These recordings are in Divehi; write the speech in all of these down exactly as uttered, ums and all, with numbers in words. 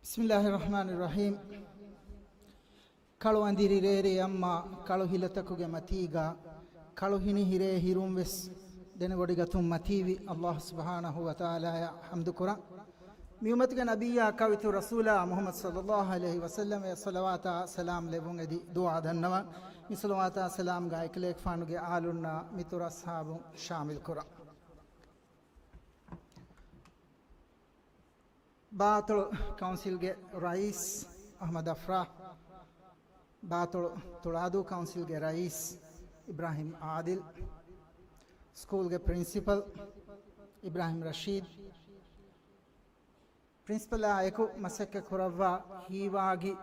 بسم الله الرحمن الرحيم. ކަޅު އަނދިރި ރޭރޭ އައްމާ ކަޅު ހިލަތަކުގެ މަތީގަ، ކަޅު ހިނި ހިރޭ ހިރުން ވެސް ދެނެވޮޑިގަތުން މަތީވި އައްލާހު ސުބްޙާނަހު ވަތަޢާލާއަށް ޙަމްދު ކުރަން. މި އުއްމަތުގެ ނަބިއްޔާ ކައުއިތުރު ރަސޫލާ މުޙައްމަދު ޞައްލައްލާހު ޢަލައިހި ވަސައްލަމަށް ޞަލަވާތާ ސަލާމް ލެއްވުން އެދި ދުޢާ ދަންނަވަން. މި ޞަލަވާތާ ސަލާމްގަ އެކަލޭގެފާނުގެ އާލުންނާ މިތުރު އަޞްޙާބުން ޝާމިލް ކުރަން. ބާޠޮޅު ކައުންސިލްގެ ރައީސް އަޙްމަދު އަފްރާހް، ބާޠޮޅު ތުޅާދޫ ކައުންސިލްގެ ރައީސް އިބްރާހިމް އާދިލް، ސްކޫލްގެ ޕްރިންސިޕަލް އިބްރާހިމް ރަޝީދް، ޕްރިންސިޕަލާ އެކު މަސައްކަތް ކުރައްވާ ހީވާގި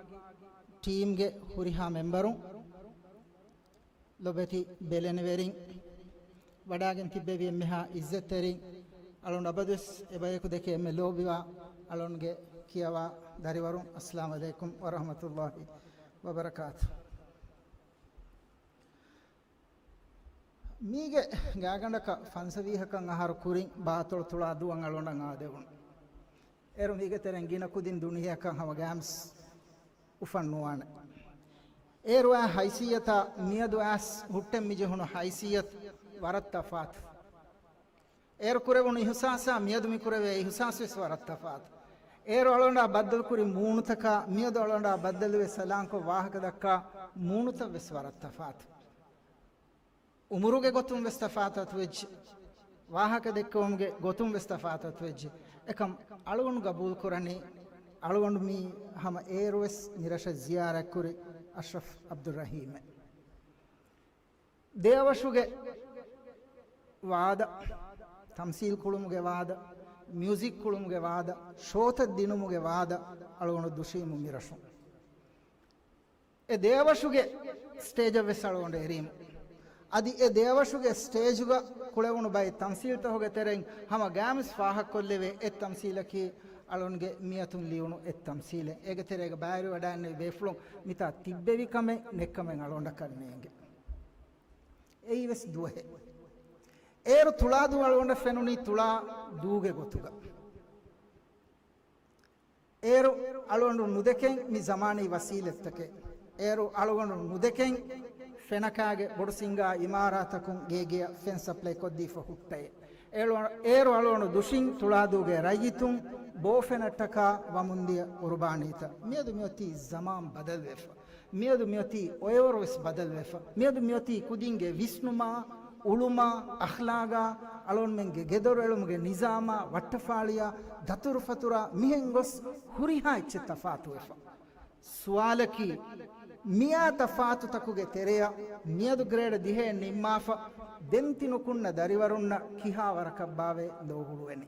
ޓީމްގެ ހުރިހާ މެމްބަރުން، ލޮބެތި ބެލެނިވެރިން، ވަޑާގެން ތިއްބެވި އެންމެހާ އިއްޒަތްތެރިން، އަޅުން އަބަދުވެސް އެބަޔަކު ދެކެ އެންމެ ލޯބިވާ އަޅުންގެ ކިޔަވާ ދަރިވަރުން، އައްސަލާމު ޢަލައިކުމް ވަރަޙްމަތުﷲި ވަބަރަކާތު. މީގެ ގާގަނޑަކަށް ފަންސަވީހަކަށް އަހަރު ކުރިން ބާޠޮޅު ތުޅާދޫއަށް އަޅުގަނޑަށް އާދެވުނު. އޭރު މީގެ ތެރެއިން ގިނަ ކުދިން ދުނިޔެއަކަށް ހަމަ ގާމްސް އުފަން ނުވާނެ. އޭރު އާ ހައިސިއްޔަތާ މިއަދު އައިސް ހުއްޓެން މިޖެހުނު ހައިސިއްޔަތު ވަރަށް ތަފާތު. އޭރު ކުރެވުނު އިހުސާސާ މިއަދު މި ކުރެވޭ އިހުސާސް ވެސް ވަރަށް ތަފާތު. އޭރު އަޅުގަނޑާ ބައްދަލުކުރި މޫނުތަކާ މިއަދު އަޅުގަނޑާ ބައްދަލުވެ ސަލާންކޮށް ވާހަކަ ދައްކާ މޫނުތައް ވެސް ވަރަށް ތަފާތު. އުމުރުގެ ގޮތުން ވެސް ތަފާތު ވެއްޖެ. ވާހަކަ ދެއްކެވުމުގެ ގޮތުން ވެސް ތަފާތު ވެއްޖެ. އެކަމް އަޅުގަނޑު ގަބޫލު ކުރަނީ، އަޅުގަނޑު މީ ހަމަ އޭރު ވެސް މި ރަށަށް ޒިޔާރަތްކުރި އަޝްރަފް ޢަބްދުއްރަޙީމެއް. ދެއަވަށުގެ ވާދަ، ތަމްސީލް ކުޅުމުގެ ވާދަ، މިއުޒިކް ކުޅުމުގެ ވާދަ، ޝޯތައް ދިނުމުގެ ވާދަ އަޅުގަނޑު ދުށީމު މި ރަށުން. އެ ދެއަވަށުގެ ސްޓޭޖަށް ވެސް އަޅުގަނޑު އެރީމު. އަދި އެ ދެއަވަށުގެ ސްޓޭޖުގަ ކުޅެވުނު ބައެއް ތަމްސީލްތަކުގެ ތެރެއިން ހަމަ ގާމްސް ފާހަގަކޮށްލެވޭ އެއް ތަމްސީލަކީ އަޅުންގެ މިއަތުން ލިޔުނު އެއް ތަމްސީލެއް. އޭގެ ތެރޭގަ ބައިވެރިވަޑައިގެންނެވި ބޭފުޅުން މިތާ ތިއްބެވި ކަމެއް ނެއްކަމެއް އަޅުގަނޑަކަށް ނޭނގެ. އެއީވެސް ދުވަހެއް. އޭރު ތުޅާދޫ އަޅުގަނޑަށް ފެނުނީ ތުޅާދޫގެ ގޮތުގަ. އޭރު އަޅުގަނޑު ނުދެކެން މި ޒަމާނީ ވަސީލަތްތަކެއް. އޭރު އަޅުގަނޑު ނުދެކެން ފެނަކާގެ ބޮޑު ސިންގާ އިމާރާތަކުން ގޭގެއަށް ފެން ސަޕްލައި ކޮށްދީފަ ހުއްޓައެއް. އޭރު، އޭރު އަޅުގަނޑު ދުށިން ތުޅާދޫގެ ރައްޔިތުން ބޯފެނަށްޓަކާ ވަމުންދިޔަ ޤުރުބާނީތައް. މިއަދު މިއޮތީ ޒަމާން ބަދަލުވެފަ. މިއަދު މިއޮތީ އޮއެވަރު ވެސް ބަދަލުވެފަ. މިއަދު މިއޮތީ ކުދިންގެ ވިސްނުމާ، އުޅުމާ، އަޚްލާގާ، އަޅުގަނޑުމެންގެ ގެދޮރުއެޅުމުގެ ނިޒާމާ، ވައްޓަފާޅިޔާ، ދަތުރުފަތުރާ، މިހެން ގޮސް ހުރިހާ އެއްޗެއް ތަފާތުވެފަ. ސުވާލަކީ، މިއާ ތަފާތުތަކުގެ ތެރެއަށް މިއަދު ގްރޭޑް ދިހައެއް ނިންމާފަ، ދެން ތި ނުކުންނަ ދަރިވަރުންނަށް ކިހާ ވަރަކަށްބާވޭ ލޯ ހުޅުވެނީ؟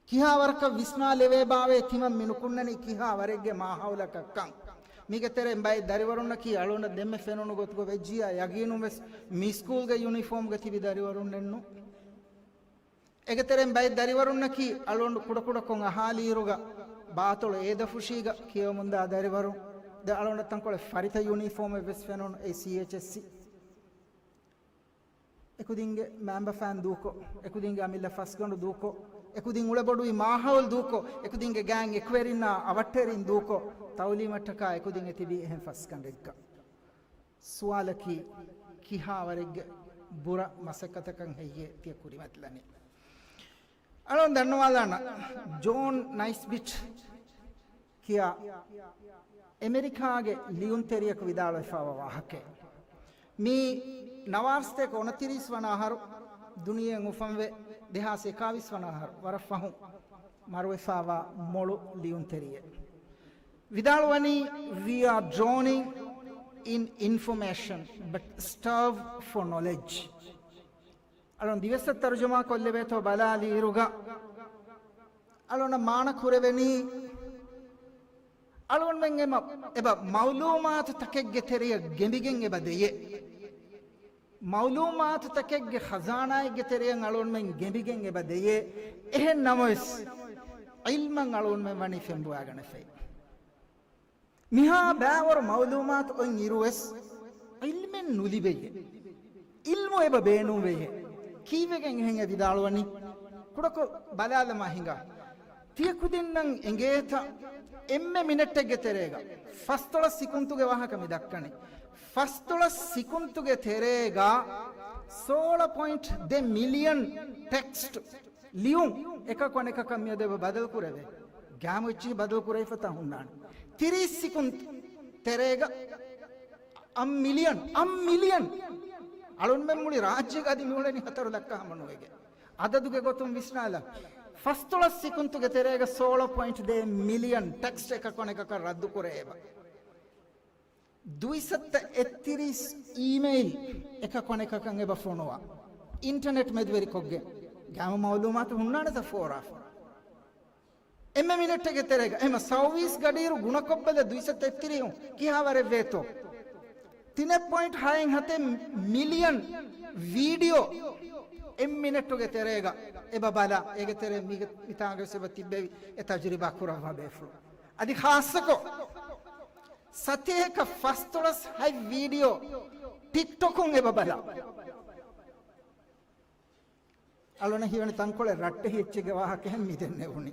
ކިހާ ވަރަކަށް ވިސްނާލެވޭބާވޭ ތިމަން މި ނުކުންނަނީ ކިހާ ވަރެއްގެ މާހައުލަކަށްކަން؟ މީގެ ތެރެއިން ބައެއް ދަރިވަރުންނަކީ އަޅުގަނޑަށް ދެންމެ ފެނުނު ގޮތުގަ ވެއްޖިއްޔާ ޔަގީނުން ވެސް މި ސްކޫލްގެ ޔުނީފޯމްގަ ތިބި ދަރިވަރުންނެއްނު. އޭގެ ތެރެއިން ބައެއް ދަރިވަރުންނަކީ އަޅުގަނޑު ކުޑަކުޑަކޮށް އަހާލިއިރުގަ ބާޠޮޅު އޭދަފުށީގަ ކިޔަވަމުންދާ ދަރިވަރުން. ދެން އަޅުގަނޑަށް ތަންކޮޅެއް ފަރިތަ ޔުނީފޯމެއް ވެސް ފެނުނު އެ ސީއެޗްއެސްސީ. އެކުދިންގެ މާނބަފައިން ދޫކޮށް، އެކުދިންގެ އަމިއްލަ ފަސްގަނޑު ދޫކޮށް، އެކުދިން އުޅެބޮޑުވި މާހައުލް ދޫކޮށް، އެކުދިންގެ ގާތް އެކުވެރިންނާ އަވަށްޓެރިން ދޫކޮށް، ތައުލީމަށްޓަކާ އެކުދިން އެ ތިބީ އެހެން ފަސްގަނޑެއްގަ. ސުވާލަކީ، ކިހާވަރެއްގެ ބުރަ މަސައްކަތަކަށް ހެއްޔޭ ތިޔަ ކުރިމަތިލަނީ؟ އަޅުން ދަންނަވާލާނަ، ޖޯން ނައިސްބިޓް ކިޔާ އެމެރިކާގެ ލިޔުންތެރިޔަކު ވިދާޅުވެފާވާ ވާހަކައެއް. މީ ނަވާރަ ސަތޭކަ އުނަތިރީސް ވަނަ އަހަރު ދުނިޔެއަށް އުފަންވެ، ދެހާސް އެކާވީސް ވަނަ އަހަރު ވަރަށް ފަހުން މަރުވެފާވާ މޮޅު ލިޔުންތެރިއެއް. ވިދާޅުވަނީ، "We are drowning in information but starve for knowledge." އަޅުން ދިވެއްސަށް ތަރުޖަމާ ކޮށްލެވޭތޯ ބަލާލިއިރުގަ، އަޅުން މާނަ ކުރެވެނީ، އަޅުންމެން އެމަ، އެބަ މައުލޫމާތު ތަކެއްގެ ތެރެޔަށް ގެނބިގެން އެބަ ދެޔޭ. މައުލޫމާތު ތަކެއްގެ ޚަޒާނާއެއްގެ ތެރެޔަށް އަޅުންމެން ގެނބިގެން އެބަ ދެޔޭ. އެހެން ނަމަވެސް، ޢިލްމަށް އަޅުންމެން ވަނީ ފެންބޮވާގަނެފައި. މިހާ ބައިވަރު މައުލޫމާތު އޮތް އިރުވެސް، ޢިލްމެއް ނުލިބެޔޭ. ޢިލްމު އެބަ ބޭނުންވެޔޭ. ކީއްވެގެން އެހެން އެ ވިދާޅުވަނީ؟ ކުޑަކޮށް ބަލާލަމާ ހިނގާ. ތިޔަ ކުދިންނަށް އެނގޭތަ، އެންމެ މިނެޓެއްގެ ތެރޭގަ، ފަސްދޮޅަސް ސިކުންތުގެ ވާހަކަ މި ދައްކަނީ، ފަސްދޮޅަސް ސިކުންތުގެ ތެރޭގަ ސޯޅަ ޕޮއިންޓް ދެ މިލިއަން ޓެކްސްޓް ލިޔުން އެކަކު އަނެކަކަށް މިއަދު އެބަ ބަދަލު ކުރެވޭ. ގައިމު އެއްޗިހި ބަދަލު ކުރެވިފަތާ ހުންނާނެ. ތިރީސް ސިކުން ތެރޭގަ އަށް މިލިއަން، އަށް މިލިއަން. އަޅުންމެން މުޅި ރާއްޖޭގަ އަދި މިއުޅެނީ ހަތަރު ލައްކަ ހަމަ ނުވެގެން. އަދަދުގެ ގޮތުން ވިސްނާލަ، ފަސްދޮޅަސް ސިކުންތުގެ ތެރޭގަ ސޯޅަ ޕޮއިންޓް ދެ މިލިއަން ޓެކްސްޓް އެކަކު އަނެކަކަށް ރައްދު ކުރެ އެބަ. ދުއިސައްތަ އެއްތިރީސް އީމެއިލް އެކަކު އަނެކަކަށް އެބަ ފޮނުވާ. އިންޓަނެޓް މެދުވެރިކޮށްގެން ގައިމު މައުލޫމާތު ހުންނާނެތަ ފޯރާފަ. އެންމެ މިނެޓެއްގެ ތެރޭގަ އެހެމަ ސައުވީސް ގަޑިއިރު ގުނަކޮށްބަލަ ދުއިސައްތަ އެއްތިރީހުން ކިހާވަރެއް ވޭތޯ؟ ތިނެއް ޕޮއިންޓް ހައެއް ހަތެއް މިލިއަން ވީޑިއޯ އެއް މިނެޓުގެ ތެރޭގަ އެބަ ބަލާ، އޭގެ ތެރޭ މީގެ މިތާގަވެސް އެބަ ތިއްބެވި އެ ތަޖުރިބާ ކުރައްވާ ބޭފުޅުން. އަދި ޚާއްޞަކޮށް ސަތޭކަ ފަސްދޮޅަސް ހަތް ވީޑިއޯ ޓިކްޓޮކުން އެބަ ބަލާ. އަޅުނަށް ހީވަނީ ތަންކޮޅެއް ރައްޓެހި އެއްޗެއްގެ ވާހަކައެއް މިދެންނެވުނީ.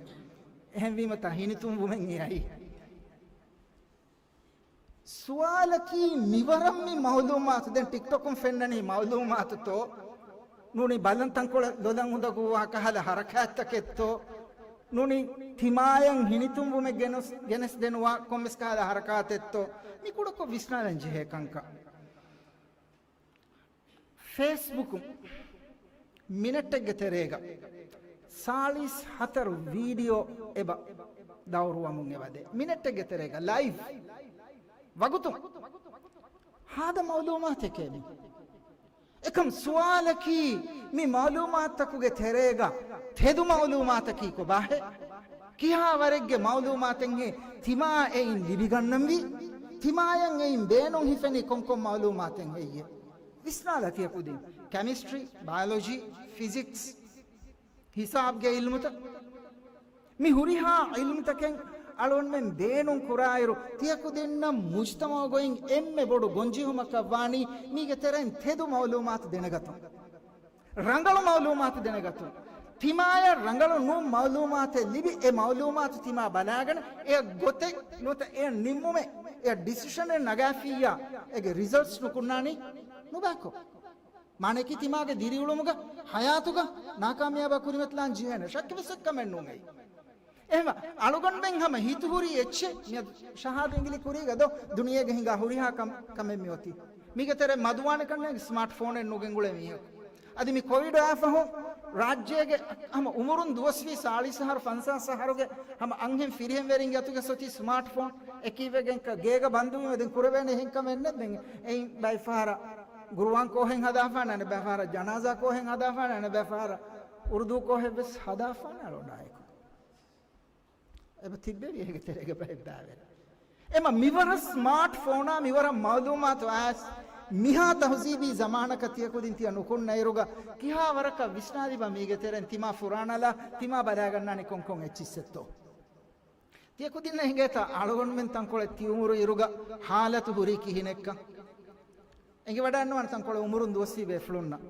އެހެންވީމަ ތަ ހިނިތުންވުމެއް އެއައީ. ސުވާލަކީ މިވަރަށް މި މައުލޫމާތު ދެން ޓިކްޓޮކުން ފެންނަނީ މައުލޫމާތުތޯ؟ ނޫނީ ބަލަން ތަންކޮޅެއް ލޮލަށް އުނދަގޫވާ ކަހަލަ ހަރަކާތްތަކެއްތޯ؟ ނޫނީ ތިމާޔަށް ހިނިތުންވުމެއް ގެނެސް، ގެނެސްދެނުވާ ކޮންމެސް ކަހަލަ ހަރަކާތެއްތޯ؟ މި ކުޑަކޮށް ވިސްނާލަން ޖެހޭ ކަންކަން. ފޭސްބުކުން މިނެޓެއްގެ ތެރޭގަ ސާޅީސް ހަތަރު ވީޑިއޯ އެބަ ދައުރުވަމުން އެބަދޭ. މިނެޓެއްގެ ތެރޭގަ ލައިވް ވަގުތު ހާދަ މައުލޫމާތެކޭ މި. އެކަމް ސުވާލަކީ، މި މައުލޫމާތުތަކުގެ ތެރޭގަ ތެދު މައުލޫމާތަކީ ކޮބާހޭ؟ ކިހާ ވަރެއްގެ މައުލޫމާތެއްހޭ ތިމާ އެއިން ލިބިގަންނަންވީ؟ ތިމާޔަށް އެއިން ބޭނުން ހިފެނީ ކޮންކޮން މައުލޫމާތެއް ހެއްޔޭ؟ ވިސްނާލަ ތިޔަ ކުދިން. ކެމިސްޓްރީ، ބަޔޮލޮޖީ، ފިޒިކްސް، ހިސާބްގެ އިލްމުތައް. މި ހުރިހާ އިލްމުތަކެއް އަޅުންމެން ބޭނުން ކުރާއިރު، ތިޔަ ކުދިންނަށް މުޖްތަމަޢުގައި އެންމެ ބޮޑު ގޮންޖެހުމަކަށް ވާނީ މީގެ ތެރެއިން ތެދު މައުލޫމާތު ދެނެގަތުން. ރަނގަޅު މައުލޫމާތު ދެނެގަތުން. ތިމާޔަށް ރަނގަޅު ނޫން މައުލޫމާތެއް ލިބި، އެ މައުލޫމާތު ތިމާ ބަލާގަނެ، އެ ގޮތެއް ނުވަތަ އެ ނިންމުމެއް، އެ ޑިސިޝަނެއް ނަގާފިއްޔާ، އޭގެ ރިޒަލްޓްސް ނުކުންނާނީ ނުބާކޮށް. މާނައަކީ ތިމާގެ ދިރިއުޅުމުގަ، ހަޔާތުގަ ނާކާމިޔާބާ ކުރިމަތިލާން ޖެހޭނެ. ޝައްކެއްވެސް އެއްކަމެއް ނޫން އެއީ. އެހެންވެ، އަޅުގަނޑުމެން ހަމަ ހިތުހުރި އެއްޗެއް މިއަދު ޝަހާދު އިނގިލި ކުރީގަ ދޯ، ދުނިޔޭގެ ހިނގާ ހުރިހާ ކަމް، ކަމެއް މިއޮތީ. މީގެ ތެރޭ މަދުވާނެ ކަންނޭނގެ ސްމާޓް ފޯނެއް ނުގެންގުޅޭ މީހަކު. އަދި މި ކޮވިޑް އާފަހު ރާއްޖޭގެ ހަމަ އުމުރުން ދުވަސްވީ ސާޅީސް އަހަރު، ފަންސާސް އަހަރުގެ ހަމަ އަންހެން ފިރިހެންވެރިންގެ އަތުގެ ސޮތީ ސްމާޓް ފޯން އެކީވެގެން ގޭގަ ބަންދުވީމަ ދެން ކުރެވޭނެ އެހެން ކަމެއް ނެތް. ދެން އެއިން ބައެއް ފަހަރަށް ގުރުއާން ކޯހެއް ހަދާފާނެ، އަނެއް ބައި ފަހަރަށް ޖަނާޒާ ކޯހެއް ހަދާފާނެ، އަނެއް ބައި ފަހަރަށް އުރުދޫ ކޯހެއް ވެސް ހަދާފާނެ އަޅުގަނޑާއެކު. އެބަ ތިއްބެވި އޭގެ ތެރޭގަ ބައެއް ބައިވެރި. އެމަ މިވަރަށް ސްމާޓް ފޯނާ މިވަރަށް މައުލޫމާތު އައިސް، މިހާ ތަހުޒީބީ ޒަމާނަކަށް ތިޔަ ކުދިން ތިޔަ ނުކުންނައިރުގަ، ކިހާ ވަރަކަށް ވިސްނާލިބަ މީގެ ތެރެއިން ތިމާ ފުރާނަލާ، ތިމާ ބަލާގަންނާނީ ކޮންކޮން އެއްޗިއްސެއްތޯ؟ ތިޔަ ކުދިންނަށް އެނގޭތަ އަޅުގަނޑުމެން ތަންކޮޅެއް ތި އުމުރު އިރުގަ ހާލަތު ހުރީ ކިހިނެއްކަން؟ އެނގިވަޑައިންނަވާނެ ތަންކޮޅެއް އުމުރުން ދުވަސްވީ ބޭފުޅުންނަށް.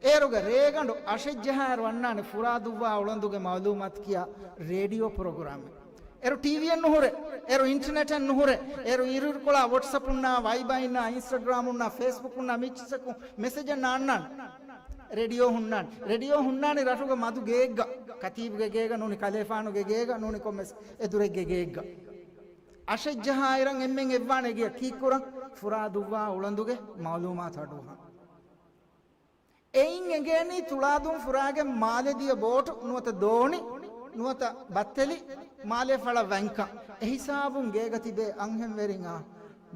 އޭރުގަ ރޭގަނޑު އަށެއްޖަހާއިރު އަންނާނެ ފުރާ ދުއްވާ އުޅަނދުގެ މައުލޫމާތު ކިޔާ ރޭޑިއޯ ޕްރޮގްރާމެއް. އޭރު ޓީވީއެއް ނުހުރޭ، އޭރު އިންޓަނެޓެއް ނުހުރޭ، އޭރު އިރުއިރުކޮޅާ ވޮޓްސަޕުންނާ، ވައިބާއިންނާ، އިންސްޓަގްރާމުންނާ، ފޭސްބުކުންނާ މި އެއްޗިއްސަކުން މެސެޖެއް ނާންނާނެ. ރޭޑިއޯ ހުންނާނެ. ރޭޑިއޯ ހުންނާނީ ރަށުގަ މަދު ގެއެއްގަ، ކަތީބުގެ ގޭގަ ނޫނީ ކަލޭފާނުގެ ގޭގަ ނޫނީ ކޮންމެސް އެދުރެއްގެ ގެއެއްގަ. އަށެއްޖަހާއިރަށް އެންމެން އެއްވާނެ ގެޔަށް ކީއްކުރަން؟ ފުރާ ދުއްވާ އުޅަނދުގެ މައުލޫމާތު އަޑުއަހަން. އެއިން އެނގޭނީ ތުޅާދޫން ފުރާގެން މާލެ ދިޔަ ބޯޓު، ނުވަތަ ދޯނި، ނުވަތަ ބައްތެލި، މާލޭ ފަޅަށް ވަންކަން. އެހިސާބުން ގޭގަ ތިބޭ އަންހެންވެރިން އާ،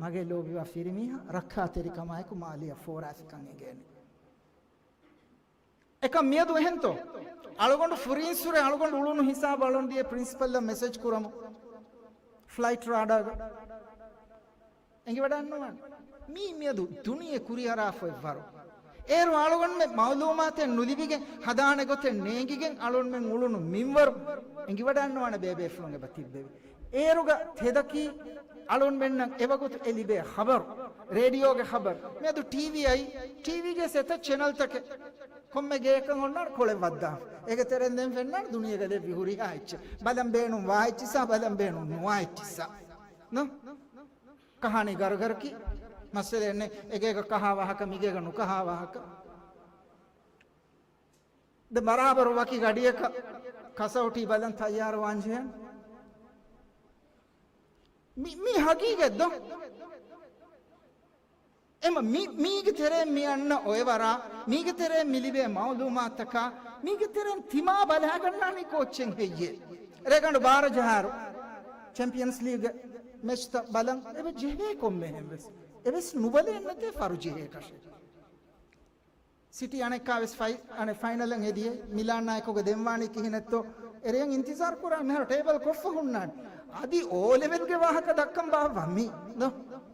މަގޭ ލޯބިވާ ފިރިމީހާ ރައްކާތެރިކަމާއެކު މާލެއަށް ފޯރާފިކަން އެނގޭނެ. އެކަން މިއަދު އެހެންތޯ؟ އަޅުގަނޑު ފުރީންސުރެ އަޅުގަނޑު އުޅުނު ހިސާބު އަޅުން ދިޔަ ޕްރިންސިޕަލްއަށް މެސެޖް ކުރަމު. ފްލައިޓް ރާޑާގަ. އެނގިވަޑައިންނަވާނެ. މީ މިއަދު ދުނިޔެ ކުރިއަރާފައި ވަރު. އޭރު އަޅުގަނޑުމެ މައުލޫމާތެއް ނުލިބިގެން ހަދާނެ ގޮތެއް ނޭނގިގެން އަޅުންމެން އުޅުނު މިންވަރު އެނގިވަޑައިންނަވާނެ ބޭބޭފުޅުން އެބަ ތިއްބެވި. އޭރުގަ ތެދަކީ އަޅުންމެންނަށް އެވަގުތު އެ ލިބޭ ޚަބަރު، ރޭޑިއޯގެ ޚަބަރު. މިއަދު ޓީވީ އައީ، ޓީވީގެ އެތައް ޗެނަލްތަކެއް. ކޮންމެ ގެޔަކަށް އޮންނާނެ ކޮޅެއް ވައްދާފަ. އޭގެ ތެރެއިން ދެން ފެންނާނެ ދުނިޔޭގަ ލެއްވި ހުރިހާ އެއްޗެއް. ބަލަން ބޭނުން ވާ އެއްޗިއްސާ، ބަލަން ބޭނުން ނުވާ އެއްޗިއްސާ. ނު؟ ކަހާނީ ގަރުގަރަކީ. މައްސަލައެއް ނެތް. އެގޭގަ ކަހާ ވާހަކަ، މިގޭގަ ނުކަހާ ވާހަކަ. ދެ ބަރާބަރު ވަކި ގަޑިއަކަށް ކަސައުޓީ ބަލަން ތައްޔާރުވާން ޖެހޭނެ. މި، މީ ހަގީގަތް ދޯ؟ އެމަ މި، މީގެ ތެރެއިން މި އަންނަ އޮއެވަރާ، މީގެ ތެރެއިން މި ލިބޭ މައުލޫމާތަކާ، މީގެ ތެރެއިން ތިމާ ބަލާގަންނާނީ ކޯއްޗެއް ހެއްޔޭ؟ ރޭގަނޑު ބާރަ ޖަހާއިރު ޗެމްޕިއަންސް ލީގް މެޗްތައް ބަލަން އެބަ ޖެހޭ ކޮންމެހެން ވެސް. އެވެސް ނުބަލޭންނެތޭ ފަރު ޖެހޭކަށެއް. ސިޓީ އަނެއްކާވެސް ފައި-، އަނެއް ފައިނަލަށް އެދިޔައީ. މިލާންއާއެކުގަ ދެންވާނީ ކިހިނެއްތޯ؟ އެރެޔަން އިންތިޒާރު ކުރާނެ ހަރު ޓޭބަލް ކޮށްފަ ހުންނާނެ. އަދި އޯލެވެލްގެ ވާހަކަ ދައްކަން ބާއްވަ މީ. ދޯ؟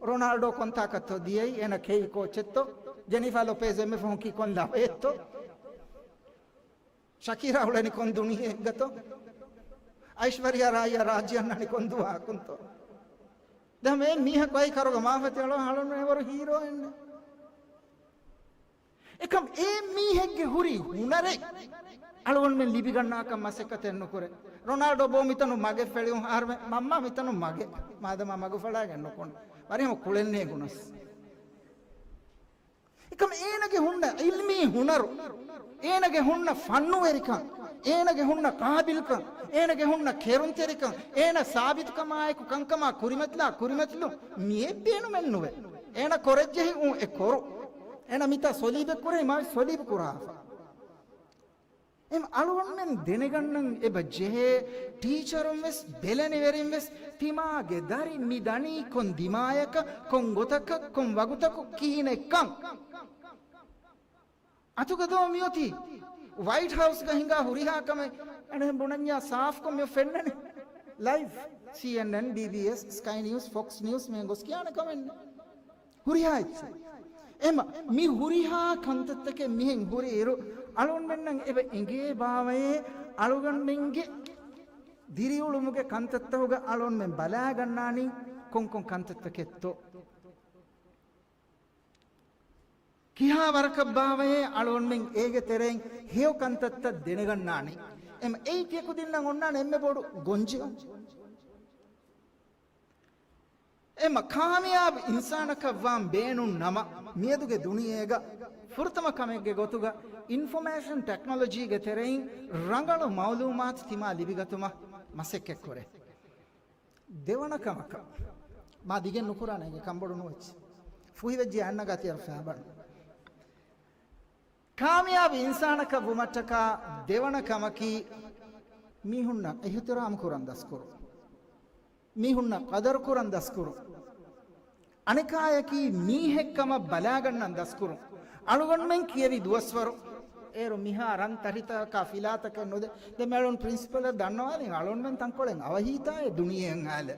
ރޮނާލްޑޯ ކޮންތާކަށްތޯ ދިޔައީ؟ އޭނަ ކެއި ކޯޗެއްތޯ؟ ޖެނިފާ ލޮޕޭޒް އެންމެ ފަހުން ކީ ކޮން ލަވައެއްތޯ؟ ޝަކީރާ އުޅެނީ ކޮން ދުނިޔެއެއްގަތޯ؟ އައިޝްވަރިޔާ ރާއީއާ ރާއްޖެ އަންނާނީ ކޮން ދުވަހަކުންތޯ؟ ދެން މޭ މީހަކު އައި ކަރުގަ މާފަތި އަޅު އަޅުން އެވަރު ހީރޯއެއްނެ. އެކަމް އެ މީހެއްގެ ހުރި ހުނަރެއް އަޅުގަނޑުމެން ލިބިގަންނާކަން މަސައްކަތެއް ނުކުރޭ. ރޮނާލްޑޯ ބޯ މިތަނު މަގެއް ފެޅިއުން އަހަރުމެ މަންމާ މިތަނު މަގެއް. މާދަމާ މަގު ފަޅާގެން ނުކުން. ވަރިހަމަ ކުޅެން ނޭނގުނަސް. އެކަމް އޭނަގެ ހުންނަ އިލްމީ ހުނަރު، އޭނަގެ ހުންނަ ފަންނުވެރިކަން، އޭނަގެ ހުންނަ ޤާބިލްކަން، އޭނަގެ ހުންނަ ކެރުންތެރިކަން، އޭނަ ސާބިތުކަމާއެކު ކަންކަމާ ކުރިމަތިލާ ކުރިމަތިލުން މިއެއް ބޭނުމެއްނުވޭ. އޭނަ ކޮރެއްޖެހި އު އެ ކޮރު. އޭނަ މިތާ ސޮލީބެއް ކުރެހި މާ ސޮލީބު ކުރާފަ. އެމް އަޅުގަނޑުމެން ދެނެގަންނަން އެބަ ޖެހޭ، ޓީޗަރުން ވެސް ބެލެނިވެރިން ވެސް ތިމާގެ ދަރި މި ދަނީ ކޮން ދިމާޔަކަށް، ކޮން ގޮތަކަށް، ކޮން ވަގުތަކު ކިހިނެއްކަން. އަތުގަ ދޯ މިއޮތީ ވައިޓް ހައުސްގަ ހިނގާ ހުރިހާ ކަމެއް އަނެއް ބުނަންޏާ ސާފްކޮށް މިއޮ ފެންނަނީ. ލައިވް، ސީއެންއެން، ބީބީއެސް، ސްކައި ނިއުސް، ފޮކްސް ނިއުސް މިހެން ގޮސް ކިޔާނެ ކަމެއްނެއް. ހުރިހާ އެއްޗެއް. އެމަ، މި ހުރިހާ ކަންތައްތަކެއް މިހެން ހުރި އިރު، އަޅުގަނޑުމެންނަށް އެބަ އެނގޭ ބާވައޭ، އަޅުގަނޑުމެންގެ ދިރިއުޅުމުގެ ކަންތައްތަހުގަ އަޅުގަނޑުމެން ބަލާގަންނާނީ ކޮންކޮން ކަންތައްތަކެއްތޯ؟ ކިހާ ވަރަކަށް ބާވައޭ، އަޅުގަނޑުމެން އޭގެ ތެރެއިން ހެޔޮ ކަންތައްތައް ދެނެގަންނާނީ؟ އެމަ، އެއީ ތިޔަކުދިންނަށް އޮންނާނެ އެންމެ ބޮޑު ގޮންޖެހުން. އެމަ ކާމިޔާބު އިންސާނަކަށް ވާން ބޭނުން ނަމަ، މިއަދުގެ ދުނިޔޭގަ ފުރަތަމަ ކަމެއްގެ ގޮތުގަ އިންފޮމޭޝަން ޓެކްނޮލޮޖީގެ ތެރެއިން ރަނގަޅު މައުލޫމާތު ތިމާ ލިބިގަތުމަށް މަސައްކަތްކުރޭ. ދެވަނަ ކަމަކަށް، މާ ދިގެއް ނުކުރާނެ، އޭގެ ކަންބޮޑު ނުވެއްޖެ. ފުހިވެއްޖެ އަންނަ ގާތިއަރު ފައިބަން. ކާމިޔާބު އިންސާނަކަށް ވުމަށްޓަކާ ދެވަނަ ކަމަކީ، މީހުންނަށް އިޙްތިރާމް ކުރަން ދަސްކުރުން. މީހުންނަށް ޤަދަރު ކުރަން ދަސްކުރުން. އަނެކާޔަކީ މީހެއްކަމަށް ބަލާގަންނަން ދަސްކުރުން. އަޅުގަނޑުމެން ކިޔެވި ދުވަސްވަރު އޭރު މިހާ ރަން ތަށިތަކަކާ ފިލާތަކެއް ނުދޭ. ދެ މެޅުން ޕްރިންސިޕަލަށް ދަންނަވާލިން އަޅުންމެން ތަންކޮޅެއް އަވަހީތާއޭ ދުނިޔެއަށް އާލެ.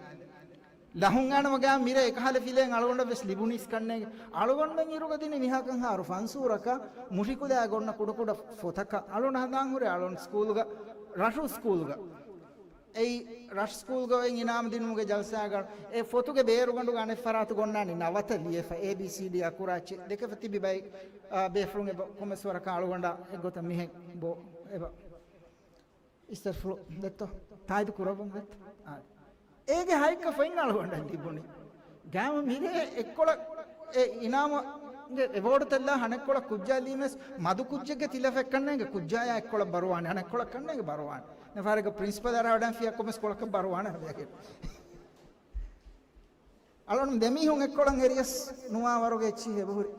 ލަހުން އާނަމަ ގާ މިރޭ އެކަހަލަ ފިލެއް އަޅުގަނޑަށް ވެސް ލިބުނީސް ކަންނޭގެ. އަޅުގަނޑުމެން އިރުގަ ދިނީ މިހާކަން ހާރު ފަންސޫރަކަށް މުށިކުލައިގަ އޮންނަ ކުޑަކުޑަ ފޮތަކަށް. އަޅުން ހަދާން ހުރޭ އަޅުން ސްކޫލުގަ، ރަށު ސްކޫލުގަ. އެއީ ރަށް ސްކޫލްގަ އޮތް އިނާމް ދިނުމުގެ ޖަލްސާގަ އެ ފޮތުގެ ބޭރުގަނޑުގަ އަނެއް ފަރާތު ގޮންނާނީ ނަވަތަ ލިޔެފަ، އޭ ބީ ސީ ޑީ އަކުރާ އެއްޗެއް ދެކެފަ ތިބި ބައި، އާ، ބޭފުޅުން އެބަ ކޮންމެސް ވަރަކަށް އަޅުގަނޑާ އެއްގޮތަށް މިހެން ބޯ އެބަ. އިސްތަށްފުޅު ދެއްތޯ؟ ތާއިދު ކުރައްވަން ދެއްތޯ؟ އާ. އޭގެ ހައެއްކަ ފޮތް އަޅުގަނޑަށް ލިބުނީ. ގާމަ މިރޭ އެއްކޮޅަށް އެ އިނާމުގެ އެވޯޑުތައް ލާ ހަނެއްކޮޅަށް ކުއްޖާ ލީމެސް މަދު ކުއްޖެއްގެ ތިލަފަތް ކަންނޭނގެ ކުއްޖާޔާ އެއްކޮޅަށް ބަރުވާނެ، ހަނެއްކޮޅަށް ކަންނޭނގެ ބަރުވާނެ. ނެފާރެގަ ޕްރިންސިޕަލް އަރާ ވަޑަން ފިޔަ ކޮމެސް ކޮޅަކަށް ބަރުވާނެ ހަވިޔަކެ. އަޅުން ދެމީހުން އެއްކޮޅަށް އެރިޔަސް ނުވާ ވަރުގެ އެއްޗިހި އެބަހުރި.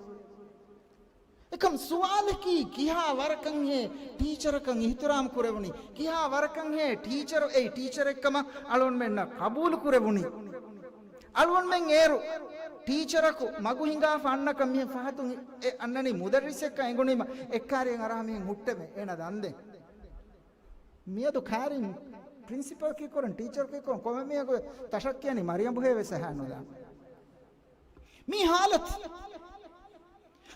އެކަމް ސުވާލަކީ ކިހާ ވަރަކަށްހޭ ޓީޗަރަކަށް އިހްތިރާމް ކުރެވުނީ؟ ކިހާ ވަރަކަށްހޭ ޓީޗަރު އެއީ ޓީޗަރެއްކަމަށް އަޅުންމެންނަށް ޤަބޫލު ކުރެވުނީ؟ އަޅުންމެން އޭރު ޓީޗަރަކު މަގު ހިނގާފަ އަންނަކަން މިހެން ފަހަތުން އެ އަންނަނީ މުދައްރިސެއްކަން އެނގުނީމަ އެއްކާރިއެއް އަރާ މިހެން ހުއްޓެމެ އޭނަ ދަންދެން. މިއަދު ކާރިން ޕްރިންސިޕަލް ކީކުރަން، ޓީޗަރ ކީކުރަން، ކޮންމެ މީހަކު ތަށަށް ކިޔަނީ މަރިޔަނބުހޭ ވެސް އަހާ ނުލާ. މީ ހާލަތު.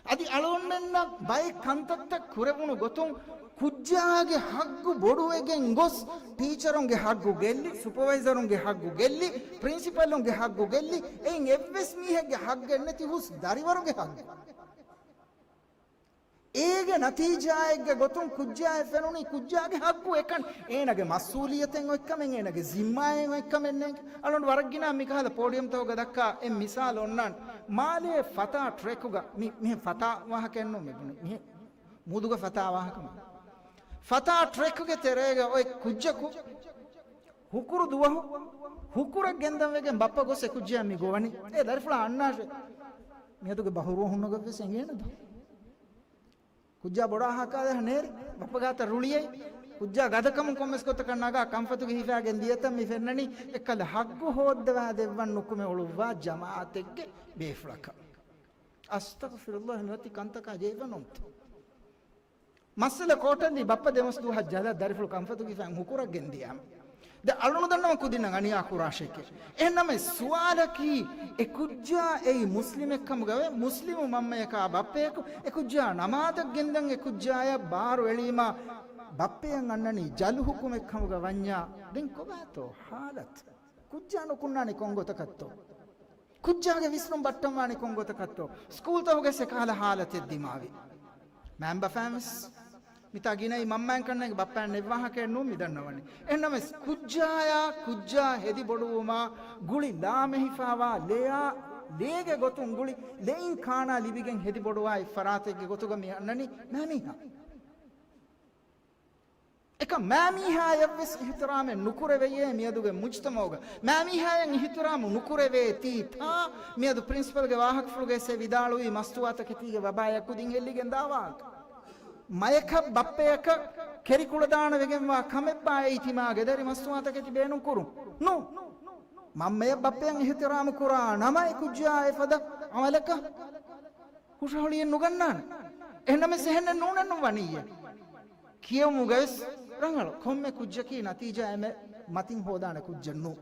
އަދި އަޅުގަނޑުމެންނަށް ބައެއް ކަންތައްތައް ކުރެވުނު ގޮތުން ކުއްޖާގެ ހައްގު ބޮޑުވެގެން ގޮސް، ޓީޗަރުންގެ ހައްގު ގެއްލި، ސުޕަވައިޒަރުންގެ ހައްގު ގެއްލި، ޕްރިންސިޕަލުންގެ ހައްގު ގެއްލި، އެއިން އެއްވެސް މީހެއްގެ ހައްގެއް ނެތި ހުސް ދަރިވަރުގެ ހައްގު. އޭގެ ނަތީޖާއެއްގެ ގޮތުން ކުއްޖާއަށް ފެނުނީ ކުއްޖާގެ ހައްގު އެކަން. އޭނަގެ މަސްއޫލިއްޔަތެއް އޮތްކަމެއް، އޭނަގެ ޒިންމާއެއް އޮތްކަމެއް ނޭނގެ. އަޅުން ވަރަށް ގިނަ މިކަހަލަ ޕޯޑިއަމްތަކުގަ ދައްކާ އެއް މިސާލު އޮންނާނެ. މާލޭ ފަތާ ޓްރެކުގަ، މި، މިހެން ފަތާ ވާހަކައެއްނު މި ބުނި. މިހެން މޫދުގަ ފަތާ ވާހަކަ. ފަތާ ޓްރެކުގެ ތެރޭގަ އޮތް ކުއްޖަކު ހުކުރު ދުވަހު ހުކުރަށް ގެންދަން ވެގެން ބައްޕަ ގޮސް އެ ކުއްޖާ މި ގޮވަނީ. އޭ ދަރިފުޅާ އަންނާށޭ. މިއަދުގެ ބަހުރުވަ ހުންނަ ގޮތްވެސް އެނގޭނެ ދޯ. ކުއްޖާ ބޮޑާ ހާކާލަހަ ނޭރި، ބައްޕަ ގާތަށް ރުޅިއައި، ކުއްޖާ ގަދަކަމުން ކޮންމެސް ގޮތަކަށް ނަގާ ކަންފަތުގެ ހިފާގެން ދިޔަތަން މި ފެންނަނީ އެއްކަލަ ހައްގު ހޯއްދަވާ ދެއްވަން ނުކުމެ އުޅުއްވާ ޖަމާއަތެއްގެ ބޭފުޅަކަށް. އަސްތަޣްފިރުﷲ، މިއޮތީ ކަންތަކާ ޖެހިފަ ނޫންތަ؟ މައްސަލަ ކޯޓަށް ދީ ބައްޕަ ދެމަސް ދުވަހަށް ޖަލަށް ދަރިފުޅު ކަންފަތުގެ ހިފާ ހުކުރަށް ގެންދިޔާމަ. ދެ އަޅުނު ދަންނަވަން ކުދިންނަށް އަނިޔާ ކުރާށެކޭ. އެހެންނަމަ ސުވާލަކީ، އެ ކުއްޖާ އެއީ މުސްލިމެއްކަމުގަވެ، މުސްލިމު މަންމަޔަކާ ބައްޕަޔަކު އެ ކުއްޖާ ނަމާދަށް ގެންދަން އެ ކުއްޖާޔަށް ބާރު އެޅީމާ، ބައްޕަޔަށް އަންނަނީ ޖަލު ހުކުމެއްކަމުގަ ވަންޏާ، ދެން ކޮބާތޯ ހާލަތު؟ ކުއްޖާ ނުކުންނާނީ ކޮން ގޮތަކަށްތޯ؟ ކުއްޖާގެ ވިސްނުން ބައްޓަންވާނީ ކޮން ގޮތަކަށްތޯ؟ ސްކޫލްތަކުގައި އެކަހަލަ ހާލަތެއް ދިމާވި. މައިންބަފައިންވެސް މިތާ ގިނައީ މަންމައިން ކަންނޭނގެ ބައްޕައިން ނެއްވާހަކައެއް ނޫން މި ދަންނަވަނީ. އެހެންނަމަވެސް ކުއްޖާޔާ ކުއްޖާ ހެދި ބޮޑުވުމާ ގުޅި ލާމެހިފާވާ ލެޔާ، ލޭގެ ގޮތުން ގުޅި ލެއިން ކާނާ ލިބިގެން ހެދި ބޮޑުވާ އެއް ފަރާތެއްގެ ގޮތުގަ މި އަންނަނީ މައިމީހާ. އެކަމް މައިމީހާޔަށްވެސް އިހުތިރާމެއް ނުކުރެވެޔޭ މިއަދުގެ މުޖްތަމައުގަ. މައިމީހާޔަށް އިހުތިރާމު ނުކުރެވޭތީ ތާ މިއަދު ޕްރިންސިޕަލްގެ ވާހަކަފުޅުގައި ވެސް ވިދާޅުވީ މަސްތުވާތަކެތީގެ ވަބާޔަށް ކުދިން ހެއްލިގެން ދާ ވާހަކަ. މަޔަކަށް ބައްޕަޔަކަށް ކެރިކުޅަދާނަވެގެންވާ ކަމެއްބާ އެއީ ތިމާގެ ދަރި މަސްތުވާތަކެތި ބޭނުން ކުރުން. ނޫ. މަންމަޔަށް ބައްޕަޔަށް އިހުތިރާމު ކުރާ ނަމަ އެ ކުއްޖާ އެފަދަ އަމަލަކަށް ހުށަހޮޅިއެއް ނުގަންނާނެ. އެހެންނަމަވެސް އެހެންނެއް ނޫނެއްނު ވަނިއްޔޭ. ކިޔެވުމުގަވެސް ރަނގަޅު. ކޮންމެ ކުއްޖަކީ ނަތީޖާ އެންމެ މަތިން ހޯދާނެ ކުއްޖެއްނޫ.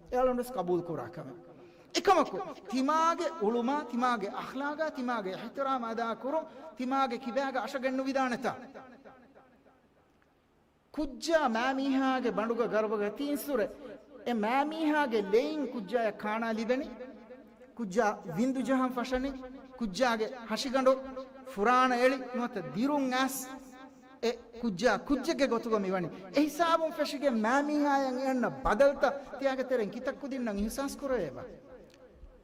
އެ އަޅުންވެސް ޤަބޫލު ކުރާ ކަމެއް. އެކަމަކު، ތިމާގެ އުޅުމާ، ތިމާގެ އަޚްލާގާ، ތިމާގެ އިޙްތިރާމް އަދާކުރުން، ތިމާގެ ކިބާގަ އަށަގެންނުވިދާނެތާ؟ ކުއްޖާ މައިމީހާގެ ބަނޑުގަ ގަރުބަގަ ތިއިން ސުރެ، އެ މައިމީހާގެ ލެއިން ކުއްޖާޔަށް ކާނާ ލިބެނީ، ކުއްޖާ ވިންދު ޖަހަން ފަށަނީ، ކުއްޖާގެ ހަށިގަނޑު ފުރާނަ އެޅި ނުވަތަ ދިރުން އައިސް، އެ ކުއްޖާ ކުއްޖެއްގެ ގޮތުގަ މިވަނީ. އެ ހިސާބުން ފެށިގެން މައިމީހާޔަށް އެ އަންނަ ބަދަލުތައް ތިޔާގެ ތެރެއިން ކިތައް ކުދިންނަށް އިހުސާސް ކުރެވޭބާ؟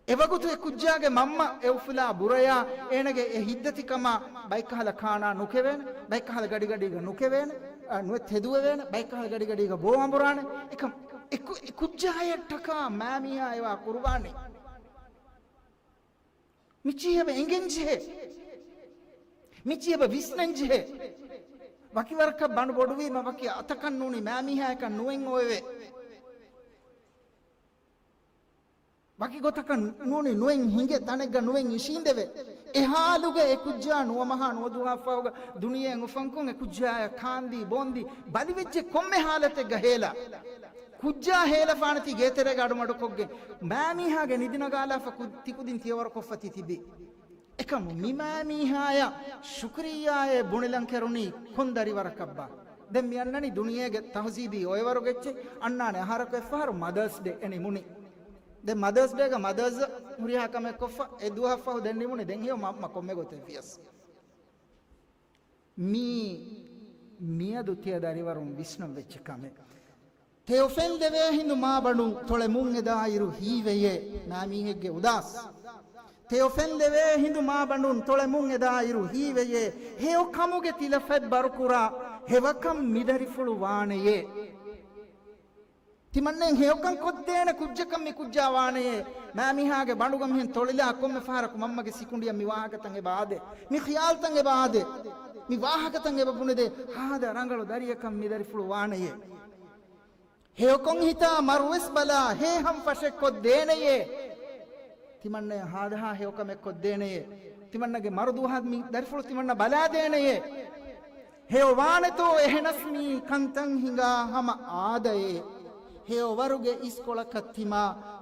އެވަގުތު އެ ކުއްޖާގެ މަންމަ އެ އުފުލާ ބުރަޔާ އޭނަގެ އެ ހިތްދަތިކަމާ ބައެއްކަހަލަ ކާނާ ނުކެވޭނެ، ބައެއްކަހަލަ ގަޑިގަޑީގަ ނުކެވޭނެ، އަ، ނުވެ ތެދުވެވޭނެ، ބައެއްކަހަލަ ގަޑިގަޑީގަ ބޯ އަނބުރާނެ. އެކަމް އެ ކު-، އެ ކުއްޖާޔަށްޓަކާ މައިމީހާ އެވާ ޤުރުބާނީ. މިޗީ އެބަ އެނގެން ޖެހޭ. މިޗީ އެބަ ވިސްނަން ޖެހޭ. ވަކި ވަރަކަށް ބަނޑު ބޮޑުވީމަ ވަކި އަތަކަށް ނޫނީ މައިމީހާޔަކަށް ނުވެން އޮވެވޭ. ވަކި ގޮތަކަށް ނޫނީ ނުވެން ހިނގޭ، ތަނެއްގަ ނުވެން އިށީނދެވޭ. އެ ހާލުގަ އެ ކުއްޖާ ނުވަމަހާ ނުވަދުވަހާފަހުގަ ދުނިޔެއިން އުފަންކޮށް އެ ކުއްޖާޔަށް ކާންދީ ބޯންދީ ބަލިވެއްޖެ ކޮންމެ ހާލަތެއްގަ ހޭލާ. ކުއްޖާ ހޭލަފާނެތީ ގޭތެރޭގަ އަޑުމަޑުކޮށްގެން މައިމީހާގެ ނިދި ނަގާލާފަ ކު-، ތިކުދިން ތިޔަވަރުކޮށްފަ ތި ތިބީ. އެކަމު މި މައިމީހާޔަށް ޝުކުރިއްޔާއޭ ބުނެލަން ކެރުނީ ކޮން ދަރިވަރަކަށްބާ؟ ދެން މި އަންނަނީ ދުނިޔޭގެ ތަހުޒީބީ އޮއެވަރުގެ އެއްޗެއް. އަންނާނެ އަހަރަކު އެއްފަހަރު މަދާސް ޑޭ އެ ނިމުނީ. ދެން މަދާސް ޑޭގަ މަދާސް ހުރިހާ ކަމެއް ކޮށްފަ އެ ދުވަހަށްފަހު ދެން ނިމުނީ. ދެން ހެޔޮ މަ-، މަ ކޮންމެ ގޮތެއް ވިޔަސް. މީ މިއަދު ތިޔަ ދަރިވަރުން ވިސްނަން ވެއްޖެ ކަމެއް. ތެޔޮފެން ދެވޭ ހިނދު މާބަނޑުން ތޮޅެ މުން އެދާއިރު ހީވެޔޭ މާމީހެއްގެ އުދާސް. ތެޔޮފެން ދެވޭ ހިނދު މާބަނޑުން ތޮޅެ މުން އެދާއިރު ހީވެޔޭ ހެޔޮ ކަމުގެ ތިލަފަތް ބަރުކުރާ ހެވަކަން މިދަރިފުޅު ވާނެޔޭ. ތިމަންނެން ހެޔޮކަން ކޮށްދޭނެ ކުއްޖަކަށް މި ކުއްޖާ ވާނެޔޭ. މާމީހާގެ ބަނޑުގަ މިހެން ތޮޅިލާ ކޮންމެ ފަހަރަކު މަންމަގެ ސިކުނޑިއަށް މި ވާހަކަތައް އެބަ އާދޭ. މި ޚިޔާލްތައް އެބަ އާދޭ. މި ވާހަކަތައް އެބަ ބުނެދޭ. ހާދަ ރަނގަޅު ދަރިއަކަށް މި ދަރިފުޅު ވާނެޔޭ. ހެޔޮކޮން ހިތާ މަރުވެސް ބަލާ ހޭހަން ފަށެއް ކޮށްދޭނެޔޭ. ތިމަންނަޔަށް ހާދަހާ ހެޔޮކަމެއް ކޮށްދޭނެޔޭ. ތިމަންނަގެ މަރުދުވަހަށް މި ދަރިފުޅު ތިމަންނަ ބަލާދޭނެޔޭ. ހެޔޮ ވާނެތޯ އެހެނަސް މީ ކަންތައް ހިނގާ ހަމަ އާދައޭ. ހެޔޮ ވަރުގެ އިސްކޮޅަކަށް ތިމާ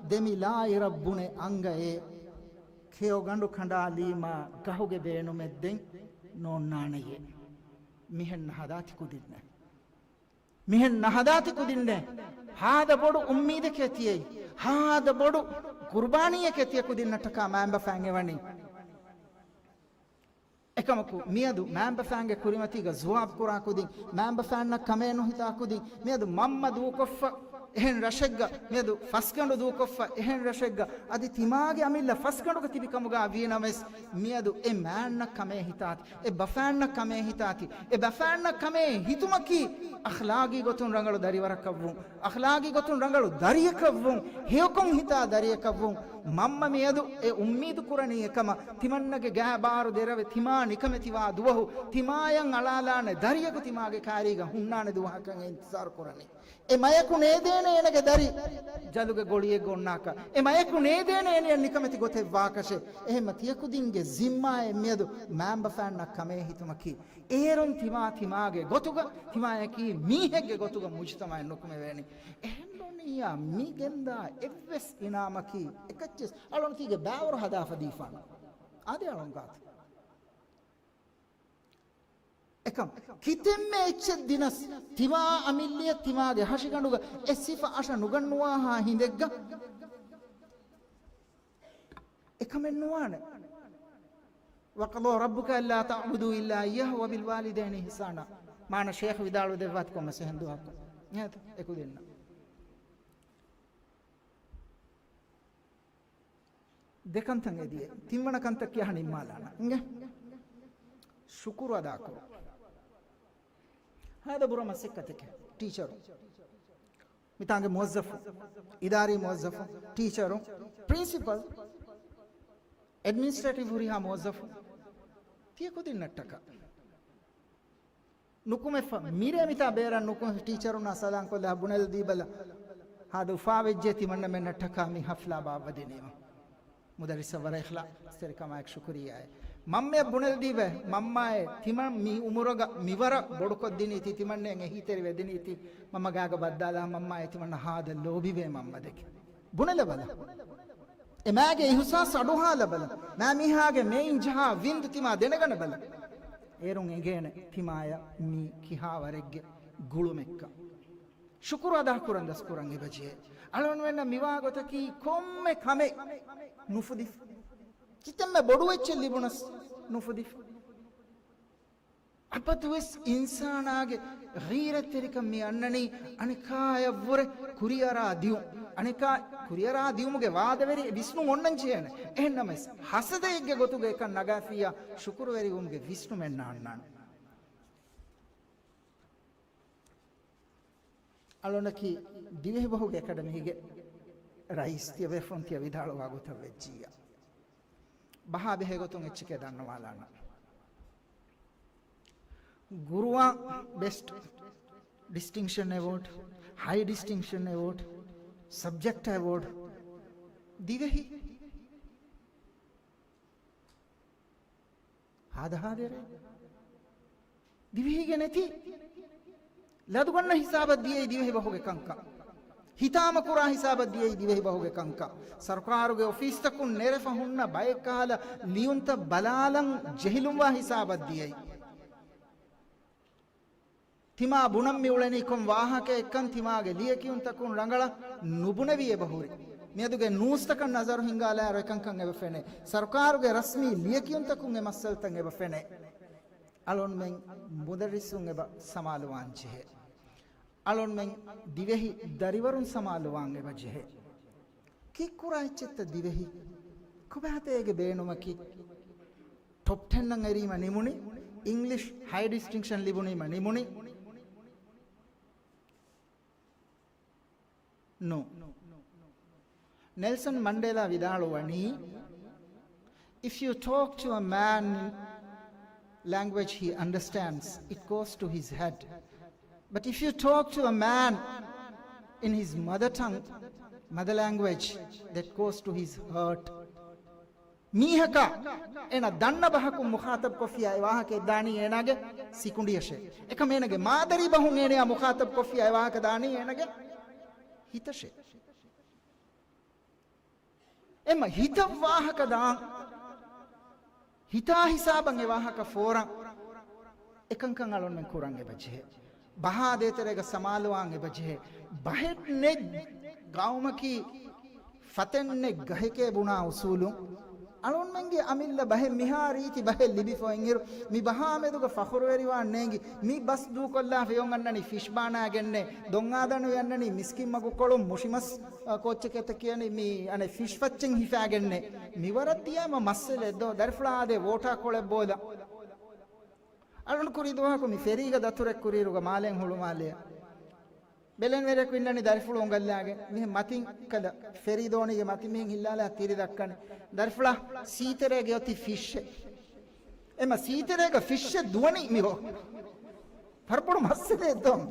ދެމި ލާއިރަށް ބުނެ އަނގައޭ. ހެޔޮ ގަނޑު ކަނޑާލީމާ ގަހުގެ ބޭނުމެއް ދެން ނޯންނާނެޔޭ. މިހެން ހަދާތި ކުދިންނެއް. މިހެން ނަހަދާތި ކުދިންނޭ. ހާދަ ބޮޑު އުއްމީދެކޭ ތިޔައީ. ހާދަ ބޮޑު ޤުރުބާނީއެކޭ ތިޔަ ކުދިންނަށްޓަކާ މައިންބަފައިން އެވަނީ. އެކަމަކު، މިއަދު މާނބަފާންގެ ކުރިމަތީގަ ޒުވާބު ކުރާ ކުދިން، މާނބަފާންނަށް ކަމޭ ނުހިތާ ކުދިން، މިއަދު މަންމަ ދޫކޮށްފަ އެހެން ރަށެއްގަ، މިއަދު ފަސްގަނޑު ދޫކޮށްފަ އެހެން ރަށެއްގަ، އަދި ތިމާގެ އަމިއްލަ ފަސްގަނޑުގަ ތިބި ކަމުގަ ވީނަމަވެސް، މިއަދު އެ މާންނަށް ކަމޭ ހިތާތި، އެ ބަފާންނަށް ކަމޭ ހިތާތި، އެ ބަފާންނަށް ކަމޭ ހިތުމަކީ އަޚްލާގީ ގޮތުން ރަނގަޅު ދަރިވަރަކަށްވުން، އަޚްލާގީ ގޮތުން ރަނގަޅު ދަރިއަކަށްވުން، ހެޔޮކޮން ހިތާ ދަރިއަކަށްވުން. މަންމަ މިއަދު އެ އުއްމީދު ކުރަނީ އެކަމަށް، ތިމަންނަގެ ގާ ބާރު ދެރަވެ ތިމާ ނިކަމެތިވާ ދުވަހު، ތިމާޔަށް އަޅާލާނެ ދަރިއަކު ތިމާގެ ކާރީގަ ހުންނާނެ ދުވަހަކަށް އިންތިޒާރު ކުރަނީ. އެ މަޔަކު ނޭދޭނެ އޭނަގެ ދަރި ޖަލުގެ ގޮޅިއެއްގަ އޮންނާކަށް. އެ މަޔަކު ނޭދޭނެ އޭނަޔަށް ނިކަމެތި ގޮތެއް ވާކަށެއް. އެހެންމަ ތިޔަކުދިންގެ ޒިންމާއެއް މިއަދު މާންބަފާންނަށް ކަމޭ ހިތުމަކީ، އޭރުން ތިމާ ތިމާގެ ގޮތުގަ ތިމާޔަކީ މީހެއްގެ ގޮތުގަ މުޖުތަމައެއް ނުކުމެވޭނީ. އެހެންނޫނިއްޔާ މި ގެންދާ އެއްވެސް އިނާމަކީ އެކައްޗެސް އަޅުން ތީގެ ބާވަރު ހަދާފަ ދީފާނަ. އާދެ އަޅުން ގާތު. އެކަމް ކިތެންމެ އެއްޗެއް ދިނަސް، ތިމާ އަމިއްލިއަށް ތިމާގެ ހަށިގަނޑުގަ އެ ސިފަ އަށަ ނުގަންނުވާހާ ހިނދެއްގަ، އެކަމެއް ނުވާނެ. وَقَضَىٰ رَبُّكَ أَلَّا تَعْبُدُوا إِلَّا إِيَّاهُ وَبِالْوَالِدَيْنِ إِحْسَانًا. މާނަ ޝޭޚް ވިދާޅުވެ ދެއްވާތި ކޮންމެސް އެހެން ދުވަހަކު. އެކުދިންނަށް ދެ ކަންތައް އެދިޔަ. ތިންވަނަ ކަންތައް ކިޔާ ނިންމާލާނަ. އިނގޭ. ޝުކުރު އަދާކުރު. ހާދަ ބުރަ މަސައްކަތެކެ. ޓީޗަރު. މިތާނގެ މުވައްޒަފު، އިދާރީ މުވައްޒަފު، ޓީޗަރު، ޕްރިންސިޕަލް، އެޑްމިނިސްޓްރޭޓިވް ހުރިހާ މުވައްޒަފު، ތިޔަ ކުދިންނަށްޓަކާ ނުކުމެފަ މިރޭ މިތާ ބޭރަށް ނުކުމެ ޓީޗަރުންނާ ސަލާން ކޮށްލާ ބުނެލަދީބަލަ. ހާދަ އުފާވެއްޖެ ތިމަންނަމެންނަށްޓަކާ މި ހަފްލާ ބާއްވަދިނީމަ. މުދައްރިސަށް ވަރަށް އިޚްލާޞްތެރިކަމާއެކު ޝުކުރިއްޔާއެއް. މަންމަޔަށް ބުނެލަދީބަ، މަންމާއޭ ތިމަން މި އުމުރުގަ މިވަރަށް ބޮޑުކޮށްދިނީތީ، ތިމަންނައަށް އެހީތެރިވެދިނީތީ، މަންމަ ގާގަ ބައްދާލާ މަންމާއޭ ތިމަންނަ ހާދަ ލޯބިވޭ މަންމަ ދެކެ. ބުނެލަބަލަ. އެ މާގެ އިހުސާސް އަޑުހާލަބަލަ. މާ މީހާގެ މެއިން ޖަހާ ވިންދު ތިމާ ދެނެގަނެބަލަ. އޭރުން އެނގޭނެ ތިމާޔަށް މީ ކިހާވަރެއްގެ ގުޅުމެއްކަން. ޝުކުރު އަދާކުރަން ދަސްކުރަން އެބަޖެހޭ. އަޅުގަނޑުމެންނަށް މިވާގޮތަކީ ކޮންމެ ކަމެއް ނުފުދިފަ. ކިތަންމެ ބޮޑު އެއްޗެއް ލިބުނަސް ނުފުދިފަ. އަބަދުވެސް އިންސާނާގެ ޣީރަތްތެރިކަން މި އަންނަނީ އަނެކާޔަށްވުރެ ކުރިއަރާ ދިއުން. އަނެކާ ކުރިއަރާ ދިއުމުގެ ވާދަވެރި ވިސްނުން އޮންނަން ޖެހޭނެ. އެހެންނަމަވެސް ހަސަދައެއްގެ ގޮތުގަ އެކަން ނަގާފިއްޔާ ޝުކުރުވެރިވުމުގެ ވިސްނުމެއް ނާންނާނެ. އަޅުންނަކީ ދިވެހިބަހުގެ އެކަޑަމީގެ ރައީސް ތިޔަބޭފުޅުން ތިޔަ ވިދާޅުވާ ގޮތަށް ވެއްޖިއްޔާ. ބަހާ ބެހޭ ގޮތުން އެއްޗެކޭ ދަންނަވާލާނަން. ގުރުއާ ބެސްޓް ޑިސްޓިންކްޝަން އެވޯޑް، ހައި ޑިސްޓިންކްޝަން އެވޯޑް، ސަބްޖެކްޓް އެވޯޑް ދިވެހި. ހާދަ ހާދައިރޭ ދިވެހީގެ ނެތި ލަދުގަންނަ ހިސާބަށް ދިޔައީ ދިވެހި ބަހުގެ ކަންކަން. ހިތާމަކުރާ ހިސާބަށް ދިޔައީ ދިވެހި ބަހުގެ ކަންކަން. ސަރުކާރުގެ އޮފީސްތަކުން ނެރެފަ ހުންނަ ބައެއް ކަހަލަ ލިޔުންތައް ބަލާލަން ޖެހިލުންވާ ހިސާބަށް ދިޔައީ. ތިމާ ބުނަން މިއުޅެނީ ކޮން ވާހަކައެއްކަން ތިމާގެ ލިޔެކިޔުންތަކުން ރަނގަޅަށް ނުބުނެވި އެބަހުރި. މިއަދުގެ ނޫސްތަކަށް ނަޒަރު ހިންގާލާއިރު އެކަންކަން އެބަ ފެނޭ. ސަރުކާރުގެ ރަސްމީ ލިޔެކިޔުންތަކުން އެ މައްސަލަތައް އެބަ ފެނޭ. އަޅުންމެން މުދައްރިސުން އެބަ ސަމާލުވާން ޖެހޭ. އަޅުންމެން ދިވެހި ދަރިވަރުން ސަމާލުވާން އެބަ ޖެހޭ. ކީއްކުރާ އެއްޗެއްތަ ދިވެހި؟ ކޮބާތަ އޭގެ ބޭނުމަކީ؟ ޓޮޕް ޓެން އަށް އެރީމަ ނިމުނީ، އިންގްލިޝް ހައި ޑިސްޓިންކްޝަން ލިބުނީމަ ނިމުނީ. ނޯ. ނެލްސަން މަންޑޭލާ ވިދާޅުވަނީ، If you talk to a man in language he understands, it goes to his head. But if you talk to a man in his mother tongue, mother language, that goes to his heart. މީހަކާ އޭނަ ދަންނަ ބަހަކުން މުޚާތަބް ކޮށްފިޔާ އެ ވާހަކަ ދާނީ އޭނާގެ ސިކުނޑިއަށޭ. އެކަމް އޭނަގެ މާދަރީ ބަހުން އޭނަޔާ މުޚާތަބް ކޮށްފިޔާ އެ ވާހަކަ ދާނީ އޭނަގެ ހިތަށޭ. އެމަ ހިތަށް ވާހަކަ ދާން، ހިތާ ހިސާބަށް އެ ވާހަކަ ފޯރަން، އެކަންކަން އަޅުންމެން ކުރަން އެބަޖެހޭ. ބަހާ ދޭތެރޭގަ ސަމާލުވާން އެބަޖެހޭ. ބަހެއް ނެތް ގައުމަކީ ފަތެއް ނެތް ގަހެކޭ ބުނާ އުސޫލުން އަޅުންމެންގެ އަމިއްލަ ބަހެއް މިހާ ރީތި ބަހެއް ލިބިފަ އިންއިރު، މި ބަހާ މެދުގަ ފަޚުރުވެރިވާން ނޭނގި، މި ބަސް ދޫކޮށްލާފަ އޮން އަންނަނީ ފިޝް ބާނާގެންނޭ، ދޮން އާދަނުވެ އަންނަނީ މިސްކިތްމަގުކޮޅުން މުށިމަސް، އަ، ކޯއްޗެއް ކެތަ ކިޔަނީ މި އަނެއް ފިޝް ފައްޗެއް ހިފާގެންނޭ. މިވަރަށް ދިޔައިމަ މައްސަލައެއް ދޯ، ދަރިފުޅާ އާދޭ ވޯޓާ ކޮޅެއް ބޯލަ. އަޅުން ކުރީ ދުވަހަކު މި ފެރީގަ ދަތުރެއް ކުރިއިރުގަ މާލެއިން ހުޅުމާލެއަށް ބެލެނިވެރިޔަކު އިންނަނީ ދަރިފުޅު އުނގައްލާގެން. މިހެން މަތިން ކަލަ ފެރީ ދޯނީގެ މަތިން މިހެން ހިއްލާލާ ތިރި ދައްކަނީ. ދަރިފުޅާ ސީތެރޭގެ އޮތީ ފިޝްއެއް. އެމަ ސީތެރޭގަ ފިޝްއެއް ދުވަނީ މި ވަރަށް ބޮޑު މައްސަލައެއް ދޯ މި.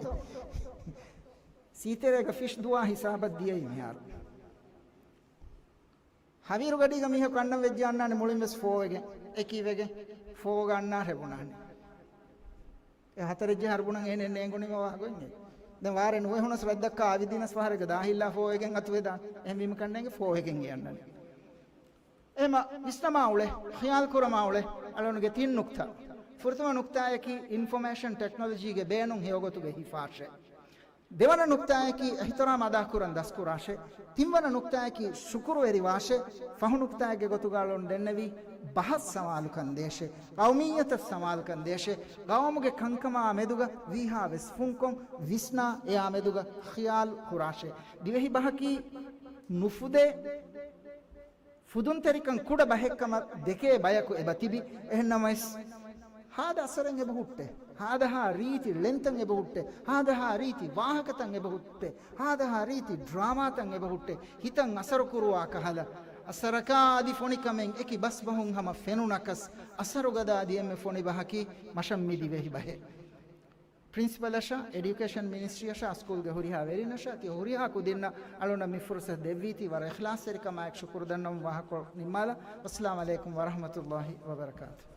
ސީތެރޭގަ ފިޝް ދުވާ ހިސާބަށް ދިޔައީ މިހާރު. ހަވީރު ގަޑީގަ މީހަކު އަންނަން ވެއްޖެ އަންނާނެ މުޅިން ވެސް ފޯވެގެން، އެކީ ވެގެން ފޯގަ އަންނާ ރެބުނާނެ. އެ ހަތަރެއް ޖެހި ހަރުބުނަން އޭނެ ނޭނގުނީމަ ވާގޮތް ނެތް. ދެން ވާރޭ ނުވެ ހުނަސް ވައްދައްކާ އަވިދިނަސް ފަހަރެއްގަ ދާހިއްލާ ފޯވެގެން އަތުވެދާނެ. އެހެންވީމަ ކަންނޭނގެ ފޯވެގެން އަންނަނީ. އެހެމަ ވިސްނަމާ އުޅެ، ޚިޔާލް ކުރަމާ އުޅެ، އަޅުނުގެ ތިން ނުކްތާ. ފުރަތަމަ ނުކްތާއަކީ އިންފޮމޭޝަން ޓެކްނޮލޮޖީގެ ބޭނުން ހެޔޮގޮތުގަ ހިފާށޭ. ދެވަނަ ނުކްތާއަކީ އިޙްތިރާމް އަދާކުރަން ދަސްކުރާށޭ. ތިންވަނަ ނުކްތާއަކީ ޝުކުރުވެރިވާށޭ. ފަހު ނުކްތާއެއްގެ ގޮތުގަ އަޅުން ދެންނެވީ ބަހަށް ސަވާލުކަން ދޭށޭ. ޤައުމިއްޔަތަށް ސަވާލުކަން ދޭށޭ. ޤައުމުގެ ކަންކަމާ މެދުގަ ވީހާވެސް ފުންކޮށް ވިސްނާ އެއާ މެދުގަ ޚިޔާލް ކުރާށޭ. ދިވެހި ބަހަކީ ނުފުދޭ ފުދުންތެރިކަން ކުޑަ ބަހެއްކަމަށް ދެކޭ ބަޔަކު އެބަ ތިބި. އެހެންނަމަވެސް، ހާދަ އަސަރެއް އެބަ ހުއްޓޭ. ހާދަހާ ރީތި ޅެންތައް އެބަ ހުއްޓޭ. ހާދަހާ ރީތި ވާހަކަތައް އެބަ ހުއްޓޭ. ހާދަހާ ރީތި ޑްރާމާތައް އެބަ ހުއްޓޭ. ހިތަށް އަސަރު ކުރުވާ ކަހަލަ، އަސަރަކާ އަދި ފޮނިކަމެއް އެކި ބަސްބަހުން ހަމަ ފެނުނަކަސް، އަސަރުގަދަ އަދި އެންމެ ފޮނި ބަހަކީ މަށަށް މި ދިވެހި ބަހެއް. ޕްރިންސިޕަލަށާ، އެޑިއުކޭޝަން މިނިސްޓްރީއަށާ، ސްކޫލްގެ ހުރިހާ ވެރިންނަށާ ތި ހުރިހާ ކުދިންނަށް އަޅުންނަށް މި ފުރުސަތު ދެއްވީތީ ވަރަށް އިޚްލާޞްތެރިކަމާއެކު ޝުކުރު ދަންނަވަމުން ވާހަކަ ނިންމާލަން. ވައްސަލާމް ޢަލައިކުމް ވަރަޙްމަތުﷲ ވަބަރަކާތުހު.